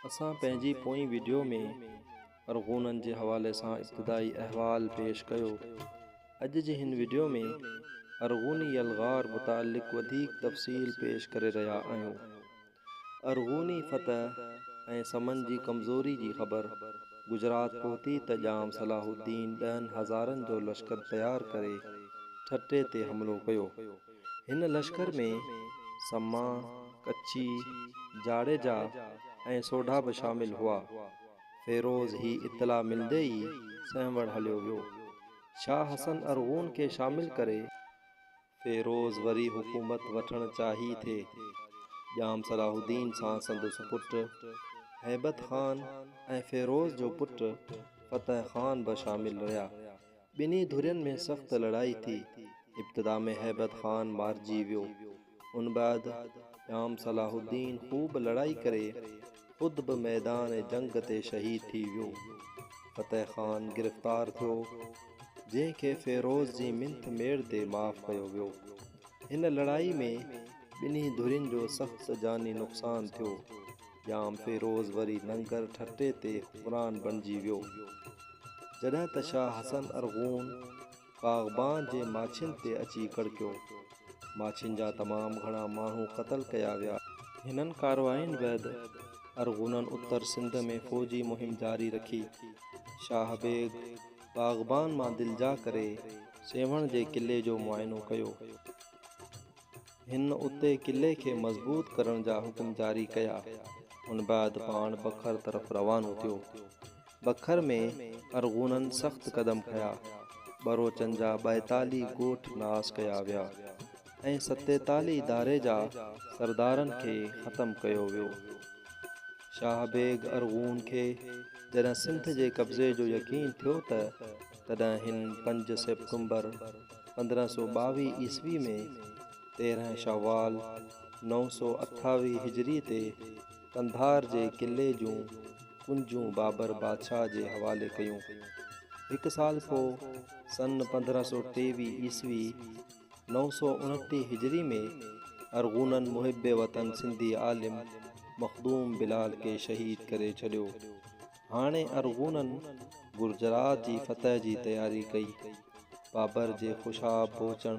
اسان پنهنجي پوئين وڊيو ۾ ارغونن جي حوالي سان ابتدائي احوال پيش ڪيو. اڄ جي هن وڊيو ۾ ارغوني يلغار متعلق وڌيڪ تفصيل پيش ڪري رهيا آهيون. ارغوني فتح ۽ سمن جي ڪمزوري جي خبر گجرات پهتي ته ڄام صلاح الدين ڏهن هزارن جو لشڪر تيار ڪري ٺٽي تي حملو ڪيو. هن لشڪر ۾ سما، ڪڇي، جاڙيجا ۽ سوڍا به شامل هئا. فيروز هي اطلاع ملندي ئي سيوهڻ هليو ويو. شاهه حسن ارغون کي شامل ڪري. فيروز وري حڪومت وٺڻ چاهي ٿي. ڄام صلاح الدين سان سندس پٽ هيبت خان ۽ فيروز جو پٽ فتح خان به شامل رهيا. ٻنهي ڌرين ۾ سخت لڙائي ٿي. ابتدا ۾ هيبت خان مارجي ويو. ان بعد ڄام صلاح الدين خوب لڙائي ڪري خود به ميدان جنگ تي شهيد ٿي ويو. فتح خان گرفتار ٿيو، جنهن کي فيروز جي منٿ ميڙ تي معاف ڪيو ويو. هن لڙائي ۾ ٻنهي ڌرين جو سخت جاني نقصان ٿيو. ڄام فيروز وري ننگر ٺٽي تي حڪمران بڻجي ويو. جڏهن ته شاهه حسن ارغون باغبان جي ماڇين تي اچي ڪڙڪيو. ماڇين جا تمام گهڻا ماڻهو قتل ڪيا ويا. هنن ڪارواين بعد ارغونن اتر سنڌ ۾ فوجي مهم جاري رکي. شاهه بيگ باغبان مان دلجاء ڪري سيوهڻ جي قلعي جو معائنو ڪيو. هن اتي قلعي کي مضبوط ڪرڻ جا حڪم جاري ڪيا. ان بعد پاڻ بکر طرف روانو ٿيو. بکر ۾ ارغونن سخت قدم کنيا. ٻروچن جا 42 ڳوٺ ناس ڪيا ويا ۽ 47 ڌاريجا سردارن کي ختم ڪيو ويو. شاهه بيگ ارغون کي جڏهن سنڌ جي قبضي جو يقين ٿيو ته تڏهن هن پنج سيپٽمبر 1522 عيسوي ۾ 13 شوال 928 هجري تي قنڌار جي قلعي جون ڪنجون بابر بادشاهه جي حوالي ڪيون. هڪ سال پوء سن 1523 عيسوي 929 هجري ۾ ارغونن محب وطن سنڌي عالم مخدوم بلال کي شهيد ڪري ڇڏيو. هاڻي ارغونن گرجرات جي فتح جي تياري ڪئي. بابر جي خوشاب پهچڻ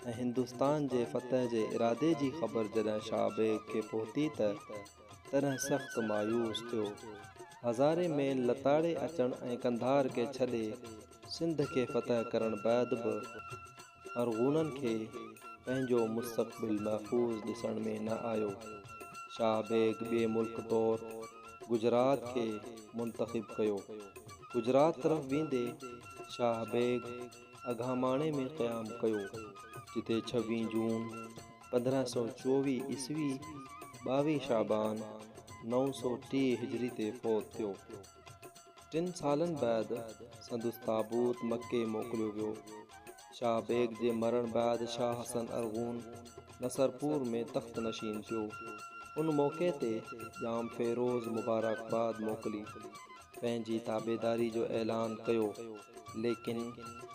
۽ هندستان جي فتح جي ارادي جي خبر جڏهن شاهه بيگ کي پهتي ته تڏهن سخت مايوس ٿيو. هزارين ميل لتاڙي اچڻ ۽ قنڌار کي ڇڏي سنڌ کي فتح ڪرڻ بعد به ارغونن کي پنهنجو مستقبل محفوظ ڏسڻ ۾ نه آيو. شاهه بيگ ٻئي ملڪ طور گجرات کي منتخب ڪيو. گجرات طرف ويندي شاهه بيگ اگهاماڻي ۾ قيام ڪيو، جتي 26 جون 1524 عيسوي 22 شعبان 930 هجري تي فوت ٿيو. ٽن سالن بعد سندس تابوت مڪي موڪليو ويو. شاهه بيگ جي مرڻ بعد شاهه حسن ارغون نصرپور ۾ تخت نشين ٿيو. ان موقعي تي ڄام فيروز مبارڪباد موڪلي پنهنجي تابعداري جو اعلان ڪيو، ليڪن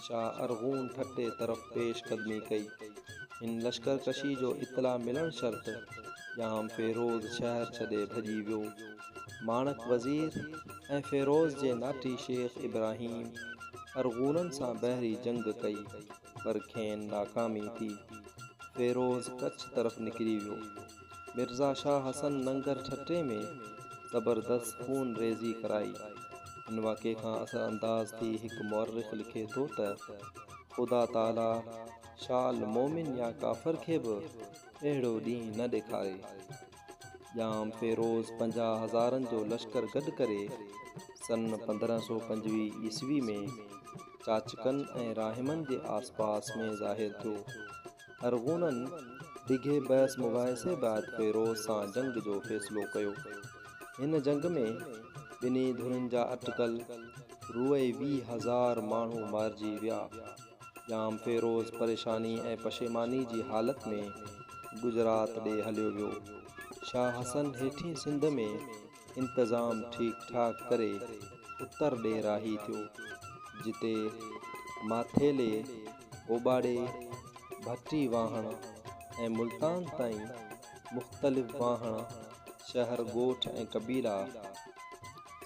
شاهه ارغون ٺٽي طرف پيش قدمي ڪئي. هن لشڪر ڪشي جو اطلاع ملڻ شرط ڄام فيروز شهر ڇڏي ڀڄي ويو. ماڻڪ وزير ۽ فيروز جي ناٺي شيخ ابراهيم ارغونن سان بحري جنگ ڪئي، پر کين ناڪامي ٿي. فيروز ڪڇ طرف نڪري ويو. مرزا شاهه حسن ننگر ٺٽي ۾ زبردست خون ريزي ڪرائي. هن واقعي کان اثر انداز ٿي هڪ مؤرخ لکي ٿو ته، خدا تعاليٰ شال مؤمن يا ڪافر کي به اهڙو ڏينهن نه ڏيکاري. ڄام فيروز 50 هزارن جو لشڪر گڏ ڪري سن 1525 عيسوي ۾ چاچڪن ۽ راهمن جي آسپاس ۾ ظاهر ٿيو. ارغونن ڊگهي بحث مباحثي بعد فيروز سان جنگ جو فيصلو ڪيو. هن جنگ ۾ ٻنهي ڌرين جا اٽڪل روئي 20 هزار ماڻهو مارجي ويا. ڄام فيروز پريشاني ۽ پشيماني جي حالت ۾ گجرات ڏي هليو ويو. شاهه حسن هيٺين سنڌ ۾ انتظام ٺيڪ ٺاڪ ڪري اتر ڏي راهي ٿيو، جتي ماٿيلي، اوٻاڙي، ڀٽي واهڻ ۽ ملتان تائين مختلف واهڻ شهر، ڳوٺ ۽ قبيلا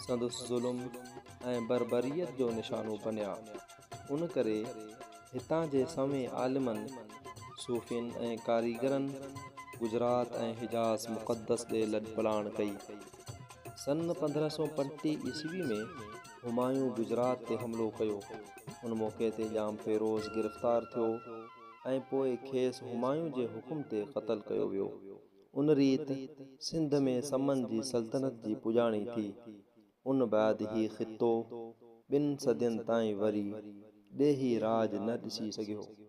سندس ظلم ۽ بربريت جو نشانو بنيا. ان ڪري هتان جي سوين عالمن، صوفين ۽ ڪاريگرن گجرات ۽ حجاز مقدس ڏي لڏپلاڻ ڪئي. سن 1535 عيسوي ۾ همايون گجرات تي حملو ڪيو. ان موقعي تي ڄام فيروز گرفتار ٿيو ۽ پوء کيس همايون جي حڪم تي قتل ڪيو ويو. ان ريت سنڌ ۾ سمن جي سلطنت جي پڄاڻي ٿي. ان بعد هي خطو ٻن صدين تائين وري ڏيهي راڄ نه ڏسي سگهيو.